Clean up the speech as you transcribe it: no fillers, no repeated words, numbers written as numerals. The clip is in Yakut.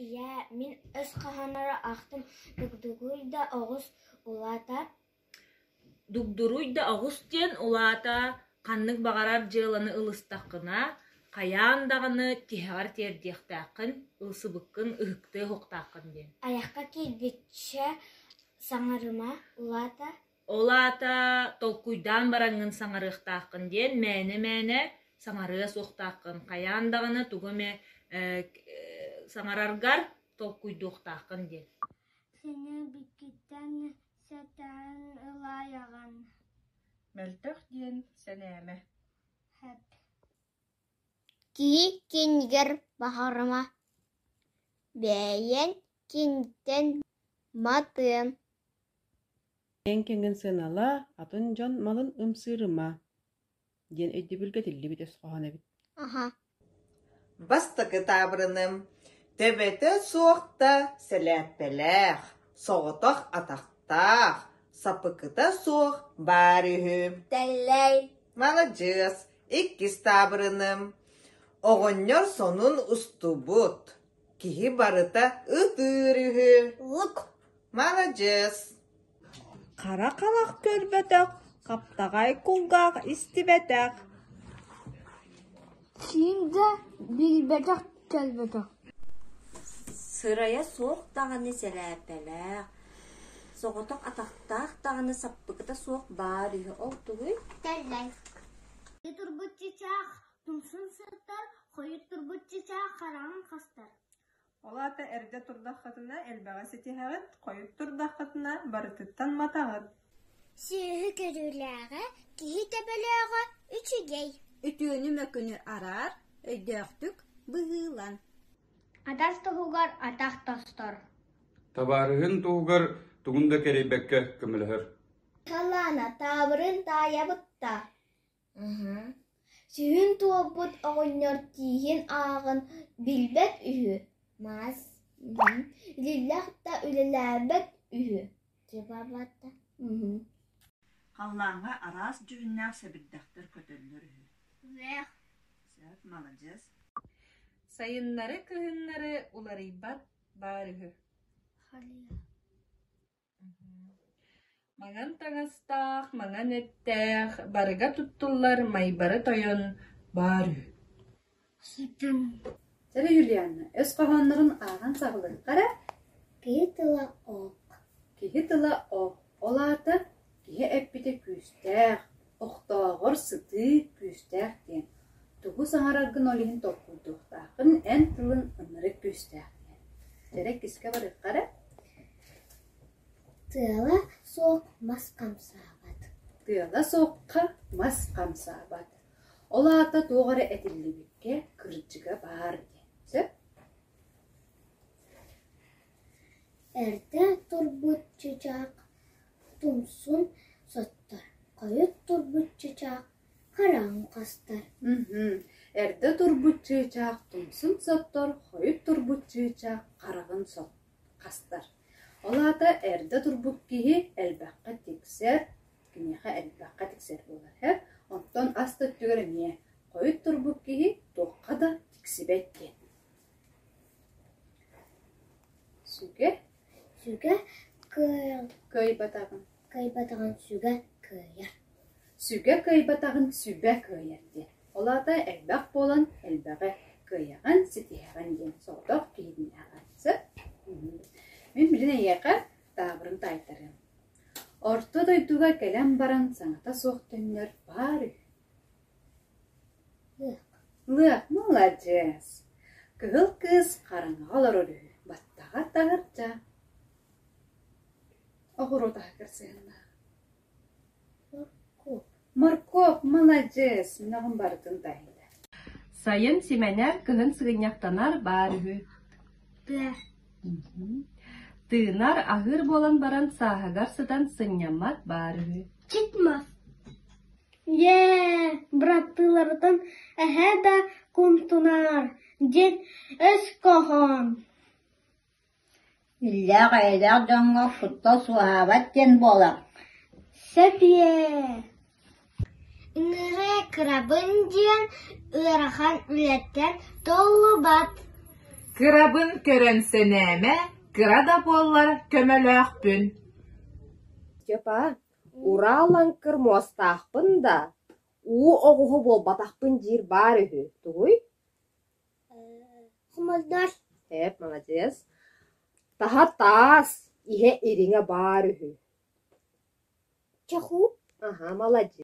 Ийээ, мин өс хоһооннору аахтым, дугдугуй да оҕус улаата Дугдуруй да оҕус диэн улаата ханнык баҕарар дьыаланы ылыстаххына, хайаан даҕаны тиһэҕэр тиэрдиэхтээххин, ылсыбыккын ыһыктыа суохтааххын диэн. Айахха киирбиччэ саҥарыма, улаата Ол аата толкуйдаан бараҥҥын саҥарыахтааххын диэн мээнэ-мээнэ саҥарыа суохтааххын, хайаан даҕаны тугу эмэ саҥараргар толкуйдуохтааххын диэн. Сэнэбиккиттэн сэтээн ылаайаҕын Мөлтөх диэн сэнээмэ Хэп Киһи кинигэр баҕарыма, бэйэҥ киниттэн матыаҥ Эн кэҥин сыаналаа, атын дьон малын ымсыырыма диэн өйдөбүлгэ этиллибит өс хоһооно эбит Аха Бастакы таабырыным: төбөтө суох да сэлээппэлээх, соҕотох атахтаах, саппыкыта суох баар үһү. Тэллэй Маладьыас, иккис таабырыным: оҕонньор сонун устубут, киһи барыта ытыыр үһү. Лук Маладьыас. Хара харах көрбөтөх, хаптаҕай кулгаах истибэтэх Ким да билбэтэх кэлбэтэх Сырайа суох даҕаны сэлээппэлээх, соҕотох атахтаах даҕаны саппыкыта суох баар үһү, ол тугуй? Тэллэй Турбут чычаах тумсун сыртар, хойут турбут чычаах хараҕын хастар Ол аата эрдэ турдаххытына элбэҕи ситиһэҕит, хойут турдаххытына барытыттан матаҕыт. Сүөһү көрүүлээҕэ, киһи төбөлөөҕө үчүгэй. Үтүөнү-мөкүнү араар, өйдөөхтүк быһыылан. Атас туһугар атах тостор. Табаарыһын туһугар тугун да кэрэйбэккэ көмөлөһөр. Талаана таабырын таайабыт да Сүһүн туолбут оҕонньор тииһин ааҕан билбэт үһү, мас үлэлээх да үлэлээбэт үһү Халлааҥҥа араас дьүһүннээх сэбирдэхтэр көтөллөр үһү. Үөх Сөп, маладьыас. Сайыннары-кыһыннары уларыйбат баар үһү. Маҥан таҥастаах, маҥан эттээх, барыга туттуллар майбары тойон баар үһү Сытан Чэ, Юлианна, өс хоһооннорун ааҕан саҕалыахха эрэ. Киһи тыла ох. Киһи тыла ох. Ол аата киһи эппитэ күүстээх, охтооҕор сытыы күүстээх диэн. Тугу саҥараргын ол иһин толкуйдуохтааххын, эн тылыҥ ынырык күүстээх диэн. Чэ, иккискэ барыахха эрэ. Тыала суох мас хамсаабат. Тыала суохха мас хамсаабат. Ол аата туох эрэ этиллибиккэ кырдьыга баар диэн. Сөп? Эрдэ турбут чычаах тумсун соттор, хойут турбут чычаах хараҕын хастар. Эрдэ турбут чыычаах тумсун соттор, хойут турбут чыычаах хараҕын хастар. Ол аата эрдэ турбут киһи элбэххэ тиксэр, киниэхэ элбэххэ тиксэр буолар һэ. Оттон ас да өттүгэр эмиэ хойут турбут киһи туохха да тиксибэт диэн. Сүгэ Сүгэ кыайан кыайбатаҕын кыайбатаҕын сүгэ кыайар. Сүгэ кыайбатаҕын сүбэ кыайар диэн. Ол аата элбэх буолан элбэҕи кыайаҕын, ситиһэҕин диэн соҕотох киһитинээҕэр. Сөп? Мин билин эйиэхэ таабырын таайтарыам. Орто дойдуга кэлэн баран саҥата суох төннөр баар үһү. Лыах. Лыах, маладьыас. Кыһыл кыыс хараҥаҕа олорор үһү, баттаҕа таһырдьа. Оҕуруот аһыгар сыһыаннаах. Моркуоп. Моркуоп, маладьыас, мин оҕом барытын таайда. Сайын симэнэр, кыһын сыгынньахтанар баар үһү. Тыа. Тыынар, аһыыр буолан баран сааһыгар сытан сынньаммат баар үһү. Читмас. Дьээ, быраттыыларыттан эһээ да куттанар диэн өс хоһоон Иллээх-эйэлээх дьоҥҥо куттал суоһаабат диэн буолар Сөп ээ Ыҥырыы кырабын диэн ыарахан үлэттэн толлубат. Кырабын көрөн сэнээмэ, кыра да буоллар көмөлөөхпүн Степа, ураа лаҥкыр муостаахпын да, уу оҕуһа буолбатахпын диир баар үһү, тугуй? Хомолдор. Эп, маладьыас. Таһа таас, иһэ ириҥэ баар үһү. Чоху. Аһа, маладьыас.